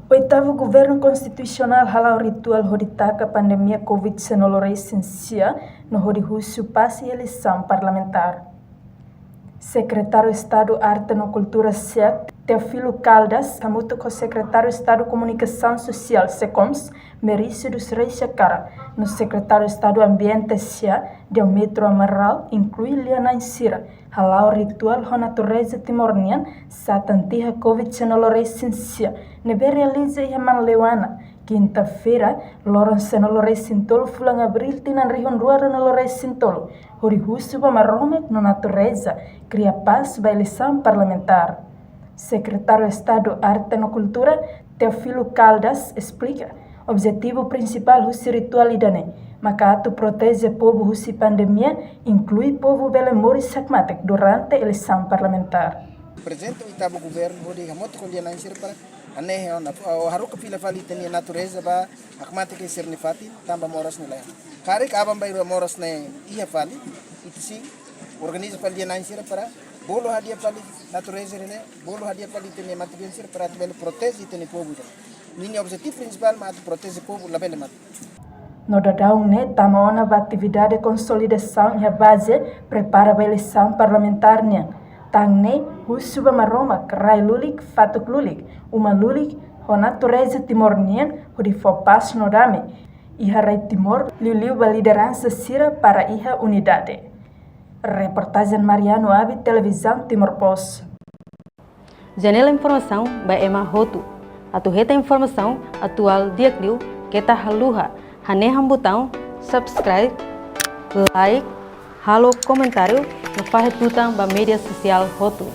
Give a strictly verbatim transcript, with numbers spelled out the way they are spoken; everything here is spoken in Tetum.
Oitavu Governu Konstitusionál hala'o rituál hodi taka pandemia covid dezenove resin sia no hodi husu pás iha eleisaun parlamentár. Sekretáriu Estadu Arte no Kultura SEAK, Teófilo Caldas, hamutuk ho Sekretáriu Estadu Komunikasaun Sosiál SEKOMS, Merício dos Reis Xakara, no Sekretáriu Estadu Ambiente SEA, Diómetro Amaral, inklui lia-na'in sira, hala'o rituál ho natureza Timor nian, satán tiha covid dezenove resin sia, ne'ebé realiza iha Manleuana, kinta-feira, loron dezenove resin tolu fulan Abríl tinan rihun rua ruanulu resin tolu, hodi husu ba Maromak no natureza, kria pás ba eleisaun parlamentár. Sekretáriu Estadu Arte no Kultura, Teófilo Caldas, esplika, objetivu prinsipál husi rituál ida-ne'e, maka atu proteje povu husi pandemia, inklui povu bele moris hakmatek durante eleisaun parlamentár. Prezente oitavu governu hodi hamutuk ho lia-na'in sira para hanehan ona, haruka fila fali ita-nia natureza ba hakmatek iha sira-nia fatin, tanba moras ne'e laiha. Karik aban-bainrua moras ne'e iha fali, ita sei organiza fali lia-na'in sira para bolu hadi'a fali natureza ne'e, bolu hadi'a fali ita-nia matebian sira para atu bele proteje ita-nia povu ida. Ninia objetivu prinsipál mak atu proteje povu labele mate. No daudaun ne'e tama ona ba atividade konsolidasaun iha baze prepara ba eleisaun parlamentár nian. Tan ne'e husu ba Maromak, rai lulik, fatuk lulik, uma lulik, ho natureza Timor nian, hodi fó pás no dame iha rai Timor, liuliu ba lideransa sira para iha unidade. Reportajen Mariano Abi, Televizaun Timor Post. Janela informasaun ba ema hotu. Atu hetan informasaun atuál di'ak liu keta haluha hanehan butaun subscribe, like, halo komentáriu no fahe tutan ba média sosiál hotu.